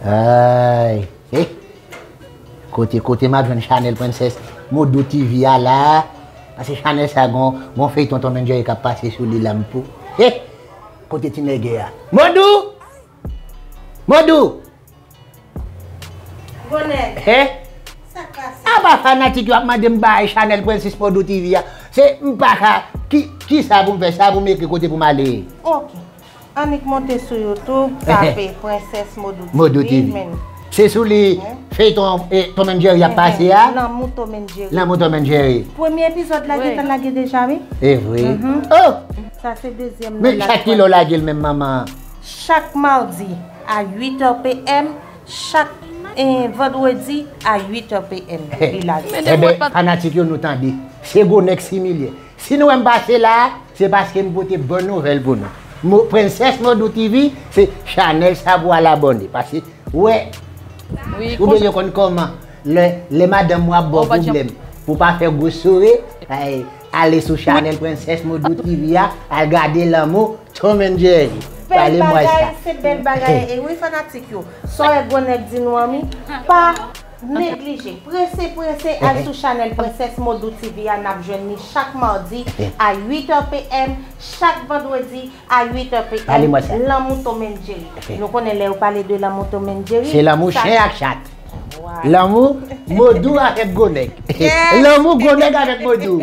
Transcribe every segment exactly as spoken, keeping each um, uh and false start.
Ay, eh. Kote, kote m ap jwenn chanèl Princess Modou T V a la? Paske chanèl sa gon, gon feyton Tom and Jerry k ap pase sou li la m pou. Eh! Kote ti nègè a? Modou! Modou! Bonè. Eh? Sa k pase? Apa fanatik yo ap mande m bay chanèl Princess Modou T V a. Se m pa ka, ki, ki sa pou m fè, sa pou m ekri, kote pou m ale? Ok. Annik monte sou YouTube, tape Princess Modou Modou T V, T V. Men. Se sou li feyton, eh, Tom and Jerry ap pase a? Lanmou Tom and Jerry. Lanmou Tom and Jerry. Premye epizòd la gentan lage deja, wi. E vre? Mhm. Oh! Sa se dezyèm nan. Men chak kilè w lage l menm, manman? Chak madi a uit è p m, chak, eh, vandredi a uit è p m li lage. Enben, fanatik yo, nou tande. Se gwo nèg similye. Si nou wè m pase la, se paske m pote bon nouvèl pou nou. Mo-, Princess Modou T V, se chanèl sa pou al abòne. Paske, wè, ou bezwen konn kòman lè, lè madanm ou ap ba w pwoblèm, pou pa fè gwo souri, ay, ale sou chanèl Princess Modou T V a, al gade lanmou Tom and Jerry. Pale m wè sa. Bèl bagay, se bèl bagay. E wi, fanatik yo, sa w wè gwo nèg di nou an, mi, pa neglije. Prese, prese, al sou chanèl Princess Modou T V a, n ap jwenn li chak madi a uit è p m, chak vandredi a uit è p m. Pale m wè sa. Lanmou Tom and Jerry. Nou konnen lè yo pale de lanmou Tom and Jerry, se lanmou chen ak chat. Lanmou Modou avèk gwo nèg. Lanmou gwo nèg avèk Modou.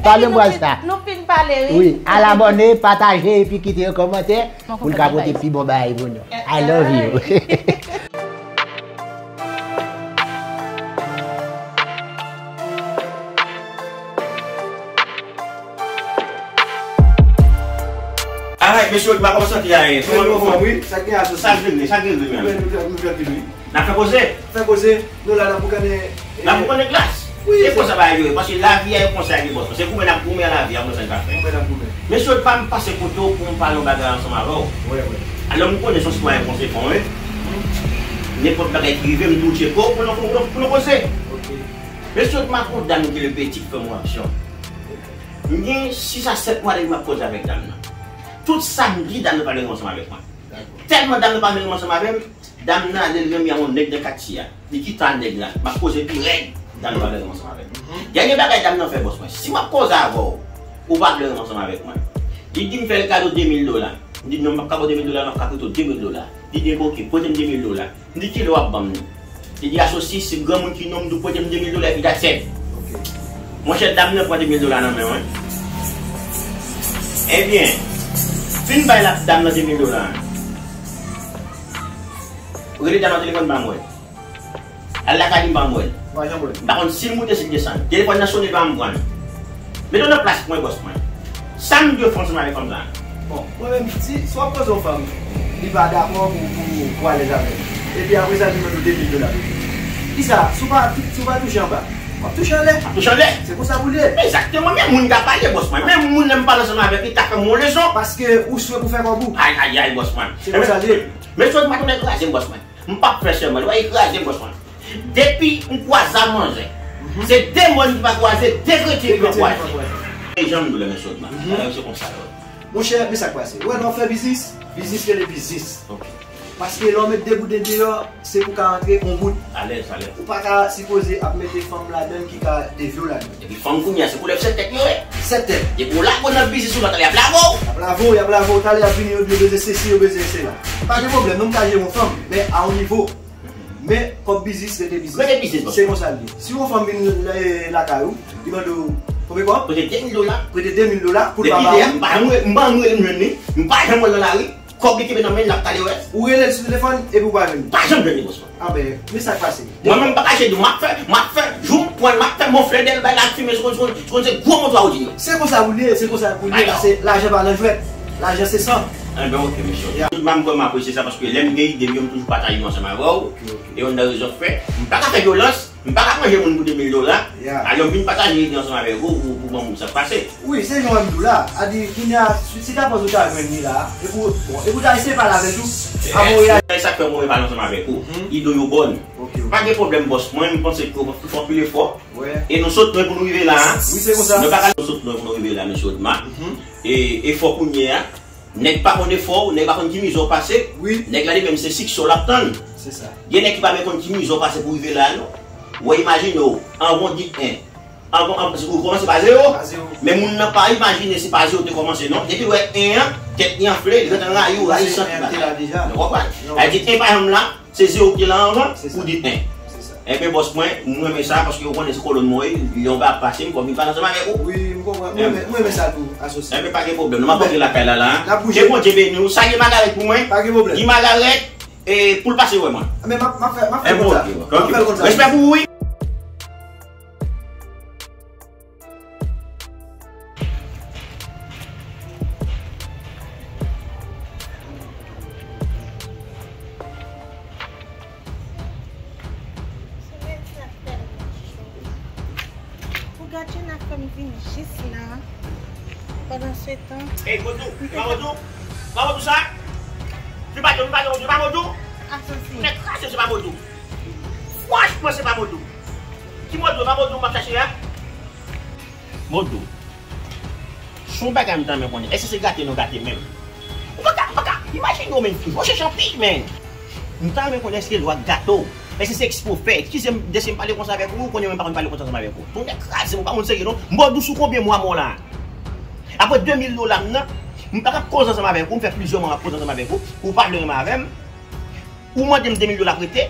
Pale m wè sa. Nou fin pale, wi. Wi, al abòne, pataje, epi kite yon kòmantè pou n ka pote pi bon bagay pou nou. I love you. Alright, mesye, nou pa konsantre a anyen. Wi, nou anfòm, wi. Sa k gen asosi? Sa k gen, sa k gen, menm? Wi, nou trè, nou trè, wi. N ap fè koze. Fè koze, nou la, n ap boukannen, n ap boukannen glas. Wi, e konsa bagay yo ye, paske lavi a e konsa li ye, bòs. Se goumen n ap goumen a lavi a, konsa n ka fè. Goumen n ap goumen. Mesye, pa m pase kote w pou m pale yon bagay ansanm avè w. Wi, wi. Alò, m konnen se yon sitwayen konsekan, wi. Nenpòt bagay ki rive, m toujou tcheke w pou nou, pou nou, pou nou koze. Ok. Mesye, m ap yon dam ki le Petit k fè m yon aksyon. M gen sis a sèt mwa depi m ap koze avèk dam nan. Tout samdi, dam nan pa vle rann ansanm avèk mwen. Tèlman dam nan pa vle rann ansanm avè m, dam nan ale l renmen a yon nèg nan katye a. Li kite a nèg la. M ap koze pi rèd. Dam nan pa vle rann ansanm avè m. Dènye bagay dam nan fè, bòs mwen. Si m ap koze avè w, ou pa vle rann ansanm avèk mwen. Li di m fè l kado de mil dola. M di non, m p ap ka ba w de mil dola, m ap ka prete w de mil dola. Li di, "Enben oke, prete m de mil dola." M di, "Kilè w ap ban m li?" Li di, "Asosi, se granmoun ki non m, di w prete m de mil dola epi that's it." Ok. Monchè, dam nan pran de mil dola nan men mwen. Ebyen, fin bay la dam nan de mil dola. Rele dam nan telefòn, pa m wè. Al lakay li, m pa m wè l. Ou pa janm wè l? M pa konn si l moute, si l desann. Telefòn nan sone, pa m pran l. Mete w nan plas mwen, bòs mwen. Sa m dwe fè ansanm avèk fanm sa a? Bon, mwen menm, si, si w ap koze yon fanm, li pa dakò pou, pou, pou alèz avè l. Epi apre sa, li mande w de mil dola. Kisa? Si w pa, si w pa touche anba, w ap touche anlè. W ap touche anlè. Se konsa pou l ye. Egzakteman, men moun ka pale, bòs mwen. Men moun, lè m pale ansanm avèk li, ta fè m yon leson. Paske ou swe pou fè kòb ou. Ay, ay, ay, bòs mwen. Se konsa l ye. Men sot maten, nèg kraze m, bòs mwen. M p ap fè sèman, li pa kraze m, bòs mwen. Depi m kwaze a manzè, se de mòn ki pa kwaze, de kretyen ki pa kwaze. E jan m di w la, men sot maten, bagay yo se konsa yo. Monchè, men sa k pase. Ou wè, lè w fè biznis, biznis rele biznis. Ok. Paske lè w met de goud deyò, se pou ka rantre yon goud. Alèz, alèz. Ou pa ka sipoze ap mete fanm ladann ki ka devye w ladann. Epi fanm kounye a, se koulèv sèt tèt yo ye. Sèt tèt. Depi w lage w nan biznis ou, lòt la y ap lave w. Y ap lave w, y ap lave w. Talè y ap vini, yo di yo bezwen sesi, yo bezwen sela. Pa gen pwoblèm, non, m ka jere yon fanm, men a yon nivo. Men kòb biznis rete biznis. Rete biznis, bòs. Se konsa l ye. Si yon fanm vin, eh, lakay ou, li mande w konbyen kòb? Prete de mil dola. Prete de mil dola pou l pa ba ou. Depi lè a, m pa janm rele, m pa janm rele m jwenn li, m pa janm wè l nan lari. Kòb li kenbe nan men l, l ap kale rès. Ou rele l sou telefòn epi ou pa jwenn li. Pa janm jwenn li, bòs mwen. Anben, men sa k pase. Mwen menm m pa ka jwenn li, m ap fè, m ap fè, jou m pran l, m ap fè gonfle dèyè l, bay l ak fimen, se konn, se konn, se konn se gwo moto a ou di nou. Se konsa pou l ye, se konsa pou l ye, paske lajan pa nan jwèt. Lajan se san. Enben, ok, mesye. Ya. Tout moun, m vrèman apresye sa, paske lè m gen ide m yo, m toujou pataje yo ansanm avè w. Ok, ok. E yon nan rezon k fè, m pa ka fè vyolans. M pa ka manje moun pou de mil dola. Ya. Alò, m vin pataje ide ansanm avèk ou pou, pou ban moun sa k pase. Wi, se jan w di w la. A di, kounye a, si, si ta panse w ta jwenn li la, epi w, bon, epi w ta eseye pale avè l tou, avan w reyaji. Se sa k fè mwen pale ansanm avèk ou. Mhm. Ide w yo bon. Ok, ok. Pa gen pwoblèm, bòs. Mwen, m panse ke w fè anpil efò. Wi. E nou sot lwen pou nou rive la, a. Wi, se konsa. Nou pa ka, nou sot lwen pou nou rive la, mesye Odma. Mhm. E efò kounye a, Nèg pa konn efò w, nèg pa konn ki mizè w pase. Wi. Nèg la li menm se siksè w l ap tann. Se sa. Gen nèg ki pa menm konn ki mizè w pase pou rive la a non. Ou imajine w, anvan w di en. Anvan, anvan, ou kòmanse pa zewo. Pa zewo. Men moun nan pa imajine se pa zewo te kòmanse non. Depi l wè en an, tèt li anfle, li gentan rayi w, rayi sant li pa la. Nou konprann? Sa vle di en pa janm la, se zewo ki te la anvan, ou di en. Enben bòs mwen, m renmen sa paske ou konnen se kolòn mwen ye, yon bagay ap pase m, fò m vin pale ansanm avèk ou. Wi, m konprann. Mwen renmen sa tou, asosi. Enben pa gen pwoblèm. Non, m ap rantre lakay la la. N ap bouje. Ke Bondye beni w. Salye Magarèt pou mwen. Pa gen pwoblèm. Di Magarèt, e, pou l pase wè mwen. Men m ap, m ap fè, m ap fè l konsa. M ap fè l konsa. Respè pou ou wi. Solèy sa tèlman cho. Pou gad jan n ap fè m vin jis la. Pandansetan. Ey, Modou, se pa Modou? Se pa Modou sa? Se pa Modou, se pa Modou, se pa Modou? Asansi. Nèg kraze, se pa Modou. Franchman, se pa Modou. Ki Modou? Se pa Modou m ap chache a? Modou. Se yon bagay m ta renmen konnen. Èske se gate nou gate menm? Ou pa ka, ou pa ka imajine w menm toujou. Ou chèche anpil, menn. M ta renmen konnen èske lwa gate w. Èske se eksprè w fè? Eskize m, deske m pale konsa avèk ou, ou konnen mwen pa konn pale konsa ansanm avèk ou. Tonnè kraze m, ou pa moun serye non. Modou sou konbyen mwa mò la? Apre de mil dola m nan, m pa ka koze ansanm avèk ou, m fè plizyè mwa m ap koze ansanm avèk ou, ou pa vle renmen avè m. Ou mande m de mil dola prete,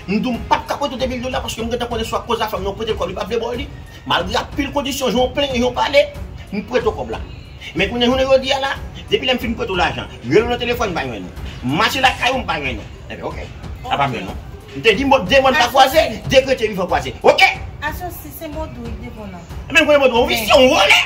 m di w m p ap ka prete w de mil dola paske m gentan konnen swa koz a fanm nan, ou prete l kòb li pa vle ba w li. Malgre anpil kondisyon, jan w plenyen, jan w pale, m prete w kòb la. Men kounye a jounen jodi a la, depi lè m fin prete w lajan, rele w nan telefòn m pa jwenn ou. M mache lakay ou m pa jwenn ou. Enben oke. A pa vle non. M te di mò demann pa kwaze, dekrete vivan kwaze. Oke. Asosi se Modou wi devan nan. Enben kounye a Modou, yon visye, yon vòlè.